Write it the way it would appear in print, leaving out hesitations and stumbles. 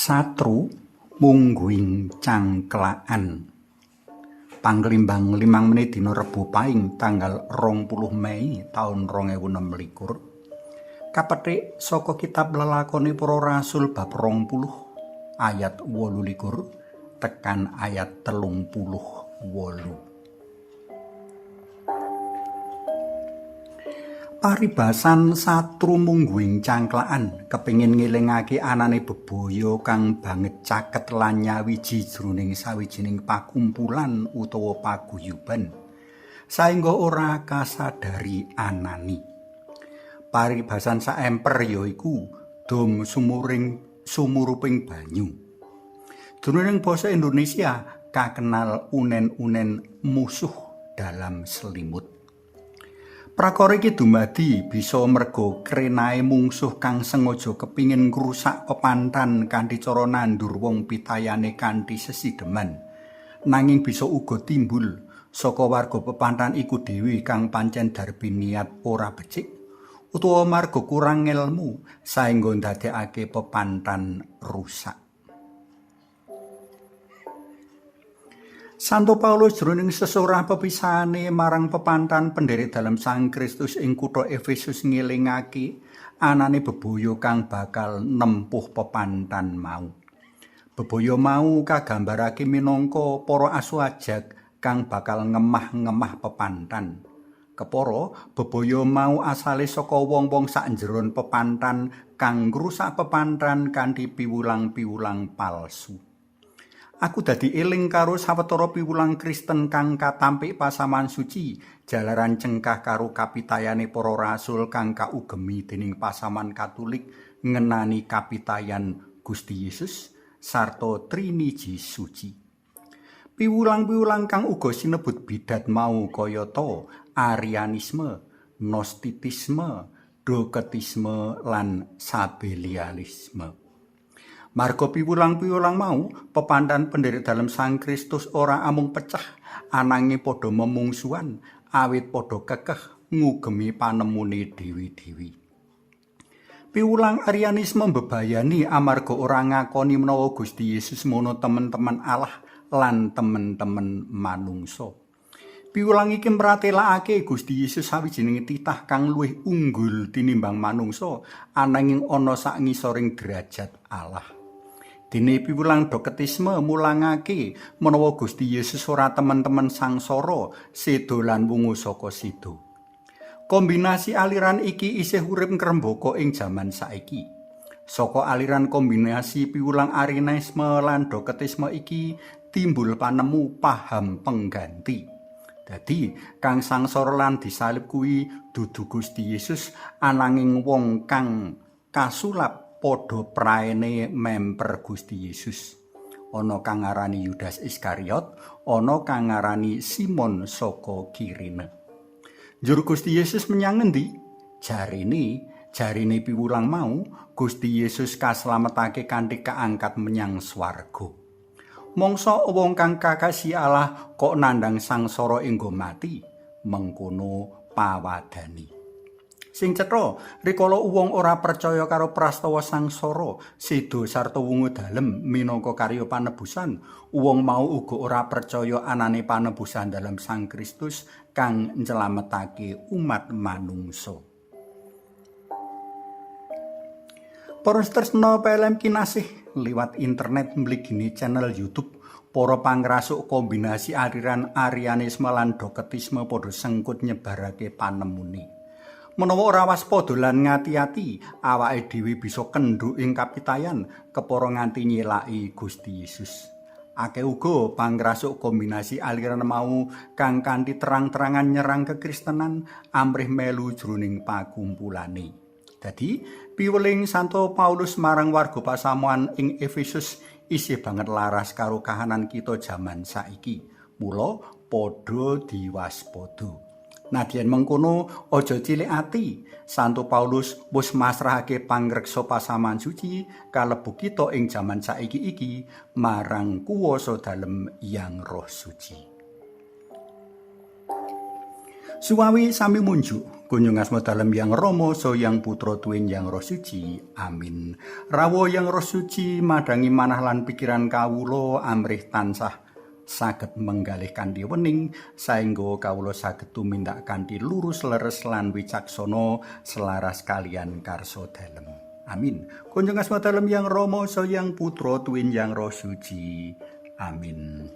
Satru mungguing cangklakan. Panglimbang 5 menit dina Rebo Paing tanggal 20 Mei taun 2026. Kapethik saka kitab Lelakone Para Rasul bab 20 ayat 28 tekan ayat 38. Paribasan satru mungguing cangklakan kepingin ngelingake anane bebaya kang banget caket lan nyawiji jroning sawijining pakumpulan utawa paguyuban saengga ora kasadari anani. Paribasan saemper yaiku dom sumuring sumuruping banyu. Jroning basa Indonesia kakenal unen-unen musuh dalam selimut. Prakara iki dumadi bisa merga krenae mungsuh kang sengaja kepingin ngrusak pepantan kanthi cara nandur wong pitayane kanthi sesideman. Nanging bisa uga timbul saka warga pepantan iku dhewe kang pancen darbi niat ora becik utawa marga kurang ngelmu saengga ndadekake pepantan rusak. Santo Paulus jroning sesorah pepisahane marang pepantan penderek dalem Sang Kristus ing kutha Efesus ngelingake anane bebaya kang bakal nempuh pepantan mau. Bebaya mau kagambarake minangka para asu ajag kang bakal ngemah-ngemah pepantan. Kepara bebaya mau asale saka wong-wong saknjeron pepantan kang ngrusak pepantan kanthi piwulang-piwulang palsu. Aku dadi eling karo sawetara piwulang Kristen kang katampik pasaman suci jalaran cengkah karo kapitayane para rasul kang kaugemi dening pasaman Katolik ngenani kapitayan Gusti Yesus sarta Triniji Suci. Piwulang-piwulang kang uga sinebut bidat mau kayata Arianisme, Gnostitisme, Doketisme lan Sabellianisme. Marga piwulang-piwulang mau, pepantan penderek dalem Sang Kristus ora amung pecah, ananging padha memungsuhan awit padha kekeh ngugemi panemune dewi-dewi. Piwulang Arianisme mbebayani amarga ora ngakoni menawa Gusti Yesus mono temen-temen Allah lan temen-temen manungsa. Piwulang iki mratelakake Gusti Yesus sawijining titah kang luwih unggul tinimbang manungsa, ananging ana sak ngisoring derajat Allah. Dene piwulang Doketisme mulangake menawa Gusti Yesus ora temen-temen sangsara, sedo lan wungu saka sedo. Kombinasi aliran iki isih urip ngrembaka ing jaman saiki. Saka aliran kombinasi piwulang Arianisme lan Doketisme iki timbul panemu paham pengganti. Dadi kang sangsara lan disalib kuwi dudu Gusti Yesus ananging wong kang kasulap padha praene memper Gusti Yesus. Ana kang ngarani Yudas Iskariot, ana kang ngarani Simon saka Kirene. Njur Gusti Yesus menyang ngendi? Jarine piwulang mau, Gusti Yesus kaslametake kanthi kaangkat menyang swarga. Mongso wong kang kakasi Allah kok nandhang sangsara enggo mati, mengkono pawadani. Sing cetha, rikala wong ora percaya karo prastawa sangsara, sedo sarta wungu dalem minangka karya panebusan, wong mau uga ora percaya anane panebusan dalem Sang Kristus kang nyelametake umat manungsa. Para tresna PLM kinasih liwat internet mligine channel YouTube, para pangrasuk kombinasi aliran Arianisme lan Doketisme padha sengkut nyebarake panemune. Menawa ora waspada lan ngati-ati, awake dhewe bisa kendhuk ing kapitayan kepara nganti nyelaki Gusti Yesus. Akeh uga pangrasuk kombinasi aliran mau kang kanthi terang-terangan nyerang kekristenan amrih melu jroning pakumpulane. Dadi, piweling Santo Paulus marang warga pasamuan ing Efesus isih banget laras karo kahanan kita jaman saiki. Mula padha diwaspada. Nadyan mengkono, aja cilik ati. Santo Paulus wis masrahake pangreksa pasaman suci kalebu kita ing jaman saiki iki marang kuwasa dalem Yang Roh Suci. Suwawi sami munjuk kunjung asma dalem Yang Rama saha Yang Putra tuwin Yang Roh Suci. Amin. Rawuh Yang Roh Suci madangi manah lan pikiran kawula amrih tansah saged menggalih kanthi wening saengga kawula saged tumindak kanthi lurus leres lan wicaksana selaras kaliyan karsa dalem. Amin. Kunjung asma dalem Yang Rama saha Yang Putra tuwin Yang Roh Suci. Amin.